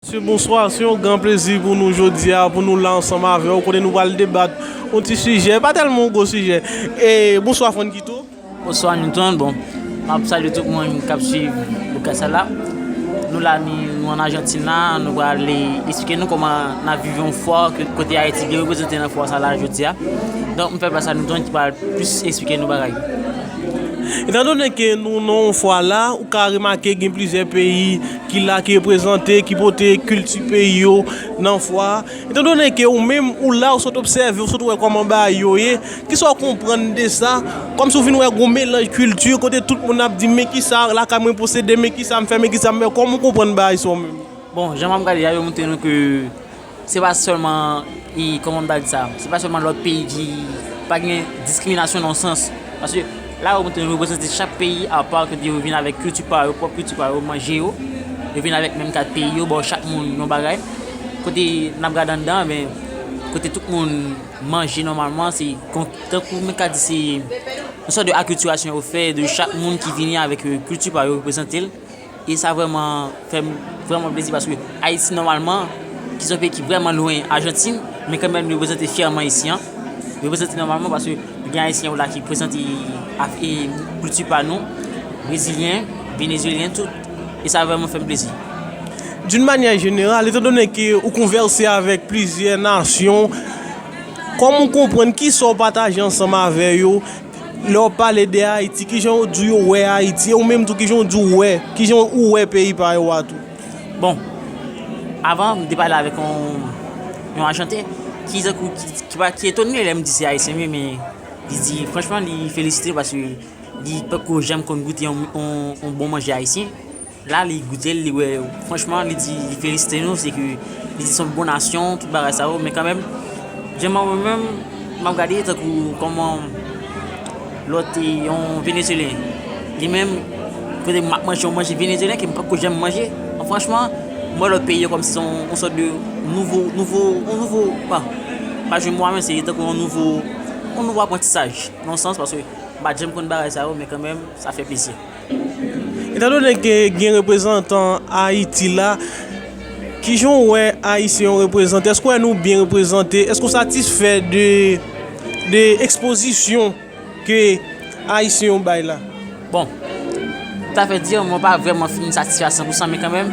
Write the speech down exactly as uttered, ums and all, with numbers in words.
Mesye, bonswa. Se yon gran plezi pou nou jodi a, pou nou la ansanm avè w, kote nou pral debat yon ti sijè, pa tèlman yon gwo sijè. E, bonswa, Franquito. Bonswa, Newton. Bon, m ap salye tout moun k ap swiv podcast sa la. Nou la, nou, nou ann Ajantin la, nou pral esplike nou kòman n ap viv yon fwa ke, kote Ayiti byen reprezante nan fwa sa la jodi a. Donk, m fè plas a Newton ki pral plis esplike nou bagay. Etandone ke nou nan yon fwa la, ou ka remake gen plizyè peyi ki la, ki reprezante, ki pote kilti peyi yo nan fwa a. Etandone ke ou menm, ou la, ou sot obsève, ou sot wè kòman bagay yo ye, kisa w konprann de sa? Kòmsi w vin wè gwo melanj kilti, kote tout moun ap di, "Men kisa lakay mwen posede, men kisa m fè, men kisa m fè." Kòman w konprann bagay sa w menm? Bon, jan m ap gade a, yo montre nou ke se pa sèlman, e, kòman m ta di sa, se pa sèlman lòt peyi ki pa gen diskriminasyon nan yon sans. Paske la, yo montre nou reprezante chak peyi apa, kote yo vin avèk kilti pa yo, pwòp kilti pa yo, manje yo. Yo vin avèk menm kat peyi yo, ba chak moun yon bagay. Kote n ap gade anndan, men, kote tout moun manje nòmalman, se kon, tankou men ka di se yon sòt de akiltirasyon yo fè de chak moun ki vini avèk, e, kilti pa yo reprezante l. E sa vrèman fè m vrèman plezi paske Ayiti nòmalman, ki se yon peyi ki vrèman lwen Ajantin, men kanmenm li reprezante fyèman isi a. Li reprezante nòmalman paske gen Ayisyen yo la ki prezante af-, e, kilti pa nou, brezilyen, venezwelyen, tout. E sa vrèman fè m plezi. D'une manière générale, etandone ke ou konvèse avèk plizyè nasyon, kòman w konprann kisa w pataje ansanm avè yo lè w pale de Ayiti, kijan yo di yo wè Ayiti, e ou menm tou kijan w di w wè, kijan ou wè peyi pa yo a tou? Bon, avan, m te pale avèk yon, yon Ajanten ki, ki, ki, pa, ki etone lè m di se Ayisyen, wi, men li di, franchman, li felisite paske li poko janm konn goute yon, yon, yon bon manje ayisyen. La, li goute l, li wè, franchman, li di, li felisite nou, se ke li di se yon bon nasyon, tout bagay sa yo, men kanmenm, jan mwen menm, m ap gade tankou kòman lòt, e, yon Venezwelyen, li menm, kote m ap manje yon manje venezwelyen ke m poko janm manje. Bon, franchman, m wè lòt peyi yo kòmsi se yon, yon sòt de nouvo, nouvo, yon nouvo, pa, pa jwenn mo a, men se tankou yon nouvo, yon nouvo aprantisaj, nan yon sans, paske m pa t janm konn bagay sa yo, men kanmenm, sa fè plezi. Etandone ke gen reprezantan Ayiti la, kijan w wè Ayisyen yo reprezante? Èske w wè nou byen reprezante? Èske w satisfè de, de ekspozisyon ke Ayisyen yo bay la? Bon, pou ta fè di, mwen pa vrèman fin satisfè a san pou san, men kanmenm,